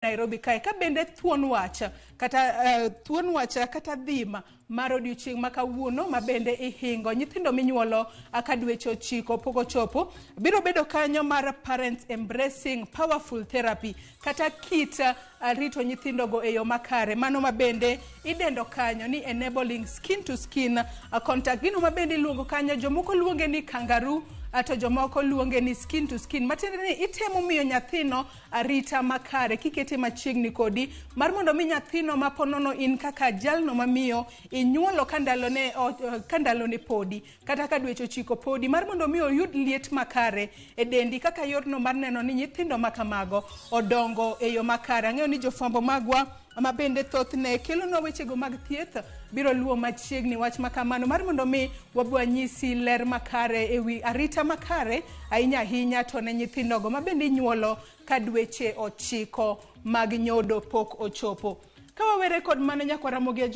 Nairobi kae ka bende thuon wach kata thuon wach kata dhima mar odiochieng' ma kawuono ma bende ihingo nyithindo minyuolo ka dweche 9 pok ochopo biro bedo kanyo mar parents embracing powerful therapy kata kit rito nyithindogo e yo makare mano ma bende idendo kanyo ni enabling skin to skin contact. Gino ma bende iluongo kanyo, jomoko luonge ni kangaroo, to jomoko luonge ni skin to skin, matiende ni itemo miyo nyathino arita makare kikete machiegni kodi mar mondo mi nyathino ma ponono in kaka jalno mamiyo inyuolo ka ndalone podi kata ka dweche 9 podi, mar mondo mi oyud liet makare e dendi kaka yorno mar neno ni nyithindo ma kamago odongo e yo makare. Ang'eyo ni jofwambo magwa ma bende thothne kelonwa wechego mag thieth biro luwo machiegni wach ma kamano mar mondo mi wabwa nyisi ler makare ewi arita makare ahinya ahinya to ne nyithindogo ma bende inyuolo ka dweche 9 mag nyodo pok ochopo. Ka wawere kod mano, nyakwar Ramogi.